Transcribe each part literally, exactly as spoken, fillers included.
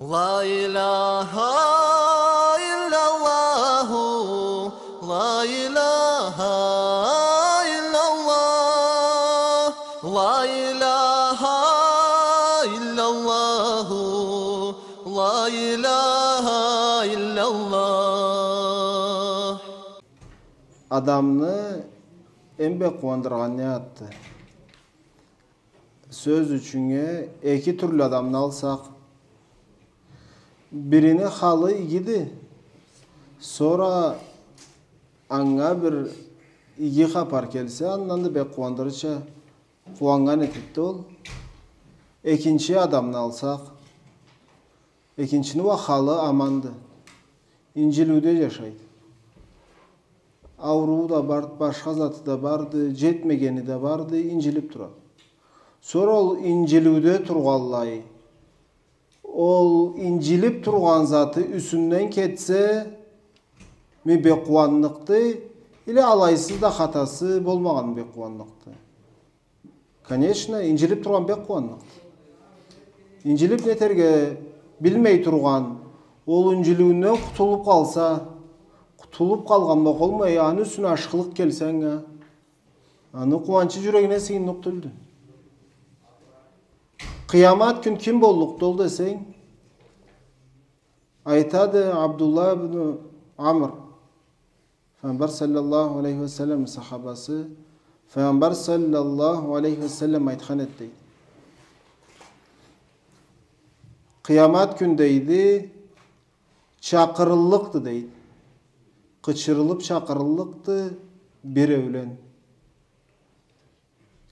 لا إله إلا الله، لا إله إلا الله، لا إله إلا الله، لا إله إلا الله. Адамны эм бек къууандыргъаны не затды? Сёз ючюннге, эки тюрлю адамны алсакъ, бирини халы игиди, сора анга бир иги хапар келсе, андан да бек къууандырырча, къууаннган этеди ол. Экинчи адамны алсакъ, экинчини уа халы аманды, инджилиуде джашайды. Ауруу да барды, башха заты да барды, джетмегени да барды, инджилиб турады. Сора ол инджилиуде тургъанлай, ол инджилиб тургъан заты юсюнден кетсе, ми бек къууанныкъды, или алайсыз да хатасы болмагъан бек къууанныкъды? Конечно, инджилиб тургъан бек къууанныкъды. Инджилиб нетерге билмей тургъан, ол инджилиуюнден къутулуб къалса, къутулуб къалгъан бла къалмай, аны юсюне ашхылыкъ келсе анга, аны къууанчы джюрегине сыйынныкъ тюлдю. Къыямат кюн ким боллукъду ол десенг, айтады Абдуллах ибн Амр, Файгъамбар саллаллаху алейхи ва саллам сахабасы, Файгъамбар саллаллаху алейхи ва саллам айтхан эди, дейди. Къыямат кюн, дейди, чакъырыллыкъды, дейди. Къычырылыб чакъырыллыкъды биреулен.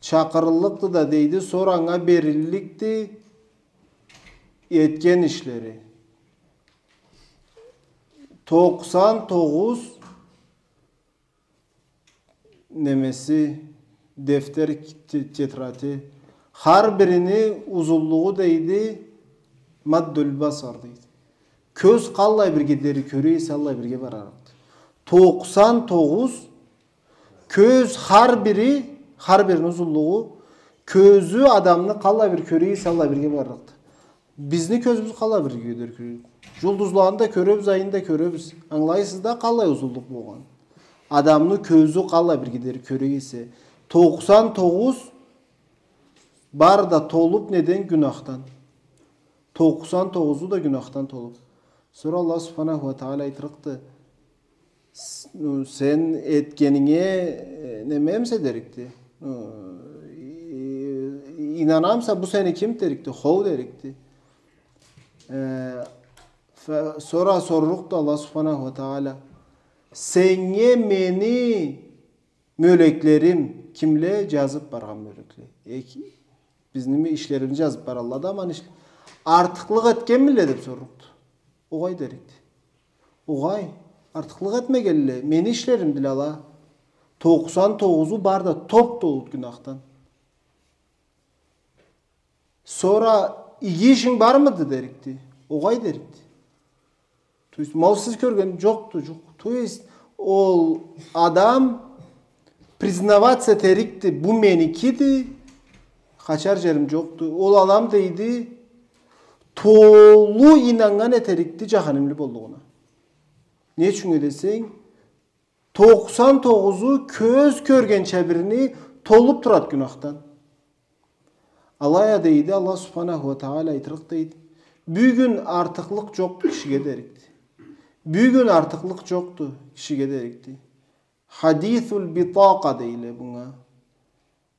Чакъырыллыкъды да, дейди, сора анга берилликди этген ишлери. Токъсан тогъуз немеси, дефтер, те-, тетради. Хар бирини узунлугъу, дейди, маддул басар, дейди. Кёз къаллай бирге дери кёре эсе, аллай бирге барарыкъды. Токъсан тогъуз кёз, хар бири, хар бирини узунлугъу, кёзю адамны къаллай бир кёре эсе, аллай бирге барарыкъды. Бизни кёзюбюз къаллай бирге дери кёре. Джулдузланы да кёребиз, айны да кёребиз. Ангылайсыз да, къаллай узунлукъ болгъан. Адамны кёзю къаллай бирге дери кёре эсе. Токъсан тогъуз бары да толуб неден? Гюнахдан. Токъсан тогъузу да гюнахдан толуб. Сора Аллах субханаху ва тагъала айтырыкъды: С-, ну, сен этгенинге, э, немемсе, дерикди. Ну, и-, ийнанамса, бу сеникимди, дерикди, хоу, дерикди. Э, фа-, сора соррукъду Аллах субханаху ва тагъала: сеннге мени мёлеклерим кимле? Джазыб баргъан мёлекле. Эки, бизни ишлерибизни джазыб баралла да, аман ишле. Артыкълыкъ этгенмиле? Деб соррукъду. Огъай, дерикди. Огъай, артыкълыкъ этмегенле, мени ишлеримдиле ала. Токъсан тогъузу бары да топ-толуду гюнахдан. Сора иги ишинг бармыды, дерикди. Огъай, дерикди. То есть, ма ол сиз кёрген джокъду, джокъ. То есть, ол адам признаваться этерикди, бу меникиди, къачар джерим джокъду. Ол адам, дейди, толу ийнаннган этерикди джаханимли боллугъуна. Не ючюннге десенг, токъсан тогъузу кёз кёргенча бирини толуб турады гюнахдан. Алай а, дейди, Аллах субханаху ва тагъала айтырыкъ, дейди: бюгюн артыкълыкъ джокъду кишиге, дерикди. Бюгюн артыкълыкъ джокъду кишиге, дерикди. Хадисул битакъа дейле бунга.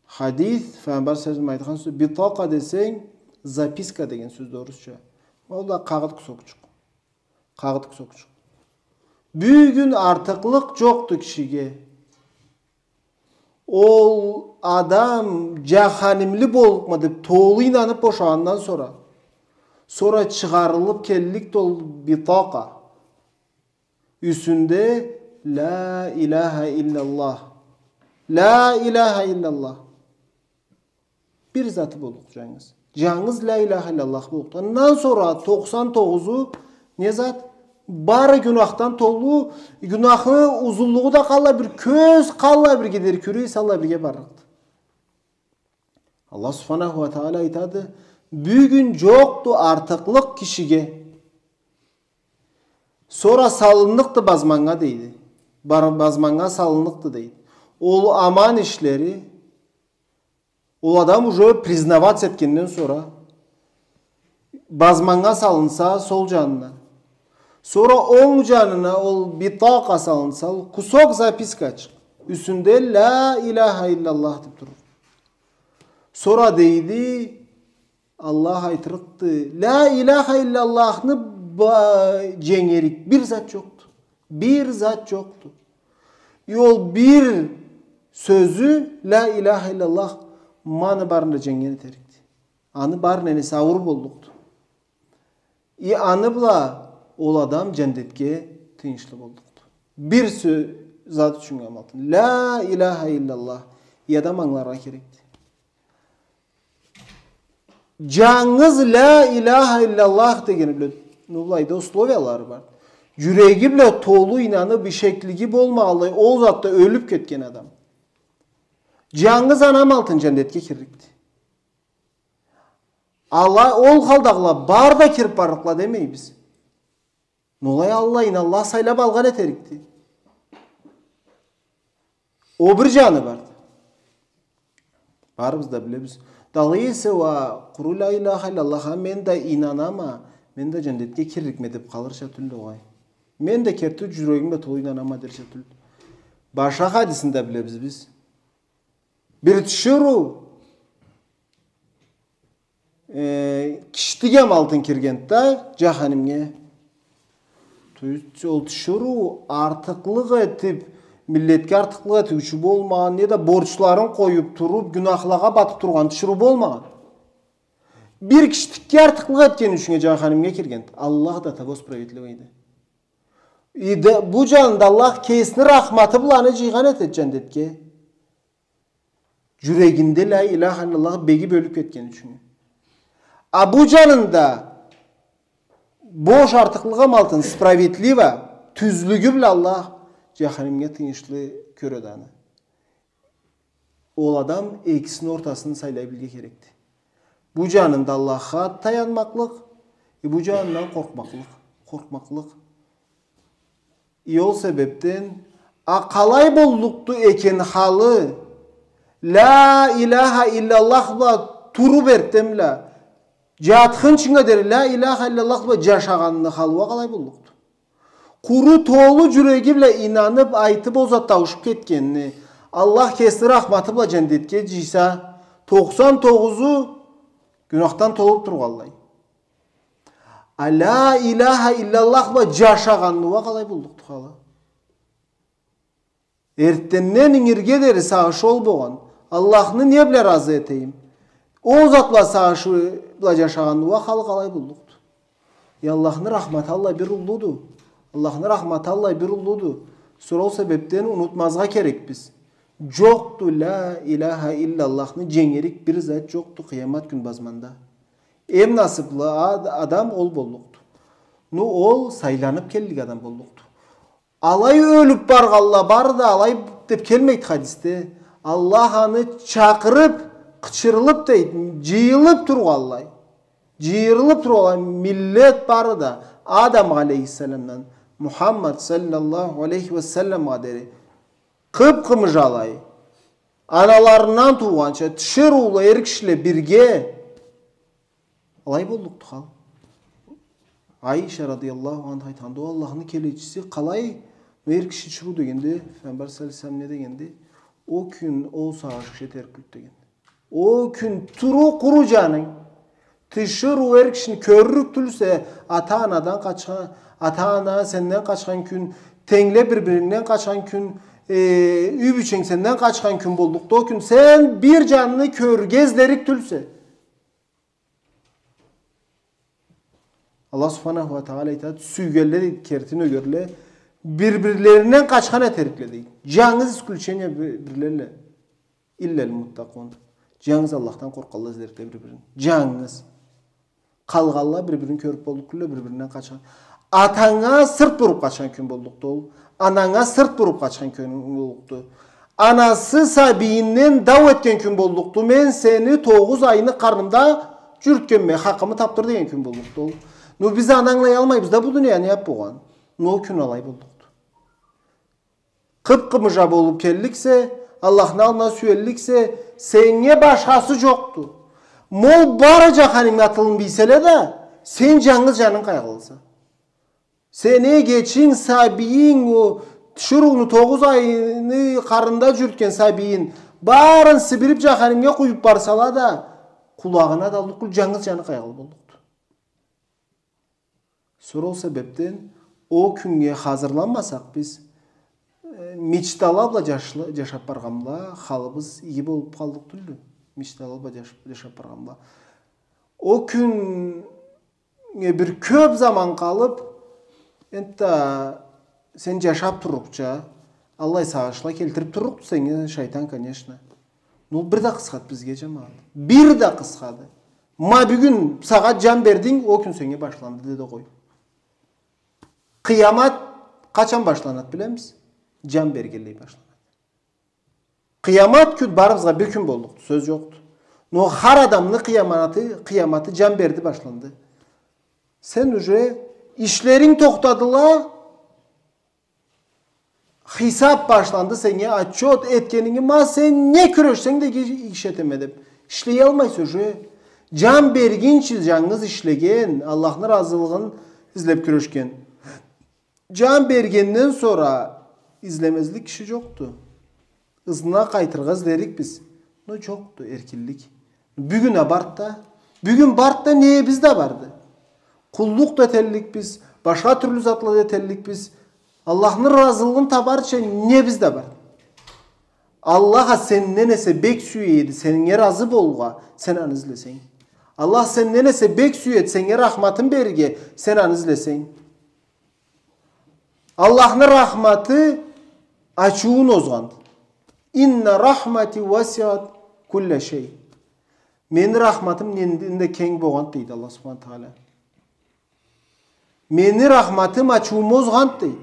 Хадис, Файгъамбар саллаллаху алейхи ва саллам айтхан сёз. Битакъа десенг, записка деген сёз орусча. Ол да къагъыт кусокчукъ. Къагъыт кусокчукъ. Бюгюн артыкълыкъ джокъду кишиге. Ол адам джаханимли боллукъма деб толу ийнаныб бошагъандан сора, сора чыгъарылыб келликди ол битакъа. Юсюнде ля иляха илляллах. Ля иляха илляллах. Бир заты боллукъ джангыз. Джангыз ля иляха илляллах боллукъду. Андан сора токъсан тогъузу не зат? Бары гюнахдан толу, гюнахны узунлугъу да къаллай бир, кёз къаллай бирге дери кюре эсе, аллай бирге барлыкъды. Аллах субханаху ва тагъала айтады: Бюгюн джокъду артыкълыкъ кишиге. Сора салынныкъды базманнга, дейди. Бар-, базманнга салынныкъды, дейди. Ол аман ишлери, ол адам уже признаваться этгенден сора, базманнга салынса сол джанына. Сора онг джанына ол битакъа салынса, ол кусок запискачыкъ. Юсюнде «Ля иляха илляллах» деб турур. Сора дейди, Аллах айтырыкъды: «Ля иляха илляллахны ба-, дженгерик бир зат джокъду. Бир зат джокъду». И ол бир сёзю, «Ля иляха илляллах», ма аны барын да дженгер этерикди. Аны барын энеси ауур боллукъду. И аны бла ол адам джандетге тыйыншлы боллукъду. Бир сё-, зат ючюн амалтын. «Ля иляха илляллах». И адам ангыларгъа керекди. Джангыз «Ля иляха илляллах» дегени бла, ну, былайда условиялары бар. Джюреги бла толу ийнаныб, ишеклиги болмагъанлай, ол затда ёлюб кетген адам. Джангыз аны амалтын джандетге кирликди. Алай, ол халдагъыла бары да кириб барлыкъла демейбиз. Но алай Аллах, ин Аллах сайлаб алгъан этерикди. Ол бир джаны барды. Барыбыз да билебиз. Дагъыда эсе уа къуру «Ля иляха илляллахха» мен да ийнанама, мен да джандетге кирликме деб къалырча тюлдю огъай. Мен да керти джюрегим бла толу ийнанама дерча тюлдю. Башха хадисин да билебиз биз. Бир тиширыу, э, кишитик амалтын киргенди да джаханимге. То есть ол тиширыу артыкълыкъ этиб, миллетге артыкълыкъ этиучю болмагъан, неда борчларын къоюб туруб, гюнахлагъа батыб тургъан тиширыу болмагъан. Бир кишитикге артыкълыкъ этгени ючюн джаханимге киргенди. Аллах до того справедливыйди. И да, бу джанында Аллах кесини рахматы бла аны джыйгъан этеди джандетге. Джюрегинде «Ля иляха илляллах» бегиб ёлюб кетгени ючюн. А бу джанында бош артыкълыкъ амалтын справедливо, тюзлюгю бла Аллах джаханимге тыйыншлы кёреди аны. Ол адам экисини ортасын сайлай билирге керекди. Бу джанында Аллахха таянмакълыкъ, э, бу джанындан къоркъмакълыкъ, къоркъмакълыкъ. И ол себебден, а къалай боллукъду экен халы, «Ля иляха илляллах» бла туруб эртден бла джатхынчынга дери «Ля иляха илляллах» бла джашагъаныны халы уа къалай боллукъду? Къуру толу джюреги бла ийнаныб, айтыб, ол зат ауушуб кетгенини, Аллах кесини рахматы бла джандетге джыйса, тохсан тогъузу гюнахдан толуб тургъанлай. А «Ля иляха илляллах» бла джашагъаныны уа къалай боллукъду халы? Эртденден ингирге дери сагъышы ол болгъан. Аллахны не бла разы этейим? Ол зат бла сагъышы бла джашагъаныны уа халы къалай боллукъду? Э, Аллахны рахматы аллай бир уллуду. Аллахны рахматы аллай бир уллуду. Сора ол себебден унутмазгъа керекбиз. Джокъду «Ля иляха илляллахны» дженгерик бир зат джокъду къыямат кюн базманда. Эм насыблы ад-, адам ол боллукъду. Ну, ол сайланыб келлик адам боллукъду. Алай ёлюб баргъанла бары да алай деб келмейди хадисде. Аллах аны чакъырыб, къычырылыб дейди, джыйылыб тургъанлай. Джыйырылыб тургъанлай миллет бары да Адам алейхиссаламдан Мухаммад саллаллаху алейхи ва салламгъа дери. Къып-къымыжалай. Аналарындан туугъанча, тиширыула, эр кишиле бирге. Алай боллукъду хал. Айша радияллаху анха айтханды, о Аллахны келечиси, къалай, эр киши тиширыу дегенде, Пайгъамбар саллаллаху алейхи ва саллам не дегенди? О кюн ол сагъыш киши этерик тюлдю деген. О кюн туру къуру джанынг. Тиширыу эр кишини кёрюрюк тюлсе, ата-анадан къачхан, ата-ана сенден къачхан кюн, тенгле бир-биринден къачхан кюн, э, юй бийченг сенден къачхан кюн боллукъду о кюн. Сен бир джанны кёрюрге излерик тюлсе. Аллах субханаху ва тагъала айтады, сюйгенле, дейди, керти нёгерле, бир-бирлеринден къачхан этерикле, дейди. Джангыз исключение би-, бирлелле. Илля аль-муттакъун. Джангыз Аллахдан къоркъгъанла излерикле бир-бирин. Джангыз. Къалгъанла бир-бирин кёрюб боллукъ тюлле, бир-биринден къачхан. Атанга сырт буруб къачхан кюн боллукъду ол. Ананга сырт буруб къачхан кюн боллукъду. Анасы сабийинден дау этген кюн боллукъду. Мен сени тогъуз айны къарнымда Джюрютгенме хакъымы таб тур деген кюн боллукъду ол. Но биз аны ангылаялмайбыз да, бу дуния не зат болгъан. Но ол кюн алай боллукъду. Къып-къымыжа болуб келликсе, Аллахны аллына сюелликсе, сеннге башхасы джокъду. Ма ол бары джаханимге атылын бийселе да, сен джангыз джанынг къайгъылыса. Сени эгечинг, сабийинг, о тиширыуну тогъуз айны къарнында джюрютген сабийин, барын сибириб джаханимге къуюб барсала да, къулагъына да аллыкъ джангыз джаны къайгъылы боллукъду. Сора ол себебден ол кюннге хазырланмасакъ биз, э, мечтала бла джашла-, джашаб баргъан бла, халыбыз иги болуб къаллыкъ тюлдю. Мечтала бла джаш-, джашаб баргъан бла. Ол кюн Э, бир кёб заман къалыб, энтда сен джашаб турлукъча, аллай сагъышла келтириб турлукъду сеннге шайтан, конечно. Но бир да къысхады бизге, джамагъат. Бир да къысхады. Ма бюгюн сагъат джан бердинг, ол кюн сеннге башланды, деди, къой. Къыямат къачан башланады, билемиз? Джан бергенлей башланады. Къыямат кюн барыбызгъа бир кюн боллукъду, сёз джокъду. Но хар адамны къыяматы, къыяматы джан берди башланды. Сен уже ишлеринг тохтадыла, хисаб башланды сеннге, отчёт этгенинги, ма сен не кюрешсенг да иги иш этеме деб. Ишлеялмайса уже. Джан бергинчи джангыз ишлеген, Аллахны разылыгъын излеб кюрешген. Джан бергенден сора излемезлик киши джокъду. Ызына къайтыргъа излерикбиз. Но джокъду эркинлик. Бюгюн а барды да, бюгюн барды да, неебиз да барды. Къуллукъ да этелликбиз, башха тюрлю затла да этелликбиз. Аллахны разылыгъын табарча неебиз да барды. Аллах а сенден эсе бек сюе эди сеннге разы болургъа, сен аны излесенг. Аллах сенден эсе бек сюе эди сеннге рахматын берирге, сен аны излесенг. Аллахны рахматы ачыуун озгъанды. «Инна рахмати васиат кулла шей». Мени рахматым ненден да кенг болгъанды, дейди Аллах субхана тагъала. Мени рахматым ачыууму озгъанды, дейди.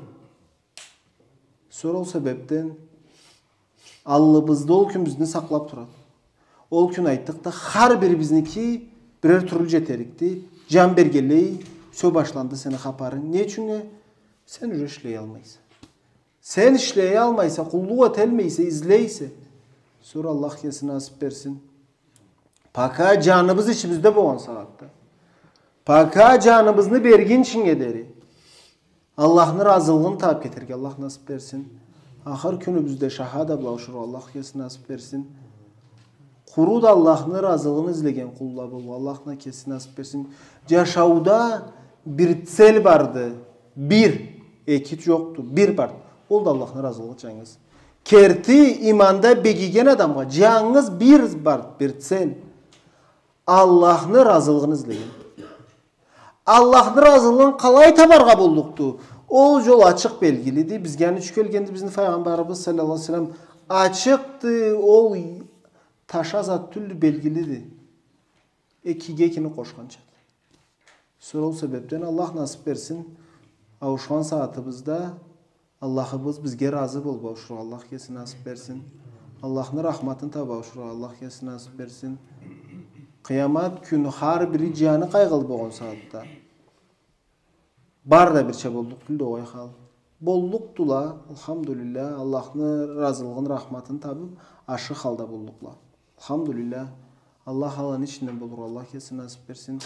Сора ол себебден аллыбызда ол кюн бизни сакълаб турады. Ол кюн, айтдыкъ да, хар бирибизники бирер тюрлю джетерикди. Джан бергенлей, сё, башланды сени хапарынг. Не ючюннге? Сен уже ишлеялмайса. Сен ишлеялмайса, къуллукъ этелмейсе, излейсе. Сора Аллах кеси насыб берсин. Пока джаныбыз ичибизде болгъан сагъатда. Пока джаныбызны бергинчинге дери. Аллахны разылыгъын табыб кетерге Аллах насыб берсин. Ахыр кюнюбюзде шахада бла ауушургъа Аллах кеси насыб берсин. Къуру да Аллахны разылыгъын излеген къулла болургъа Аллах кеси насыб берсин. Джашауда бир цель барды. Бир, эки джокъду, бир барды. Ол да Аллахны разылыгъы джангыз. Керти иманда бегиген адамгъа джангыз бир барды, бир цель. Аллахны разылыгъын излеген. Аллахны разылыгъын къалай табаргъа боллукъду? Ол джол ачыкъ белгилиди. Бизге аны ючюн келгенди бизни Файгъамбарыбыз саллаллаху алейхи ва саллам. Ачыкъды, ол таша зат тюлдю, белгилиди. Экиге экини къошханчады. Сора ол себебден Аллах насыб берсин, ауушхан сагъатыбызда Аллахыбыз бизге разы болуб ауушургъа Аллах кеси насыб берсин. Аллахны рахматын табыб ауушургъа Аллах кеси насыб берсин. Къыямат кюню хар бири джаны къайгъылы болгъан сагъатда. Бары да бирча боллукъ тюлдю огъай хал. Боллукъдула, алхамдулиллях, Аллахны разылыгъын, рахматын табыб, ашхы халда боллукъла. Алхамдулиллях, Аллах аланы ичинден болургъа Аллах кеси насыб берсин.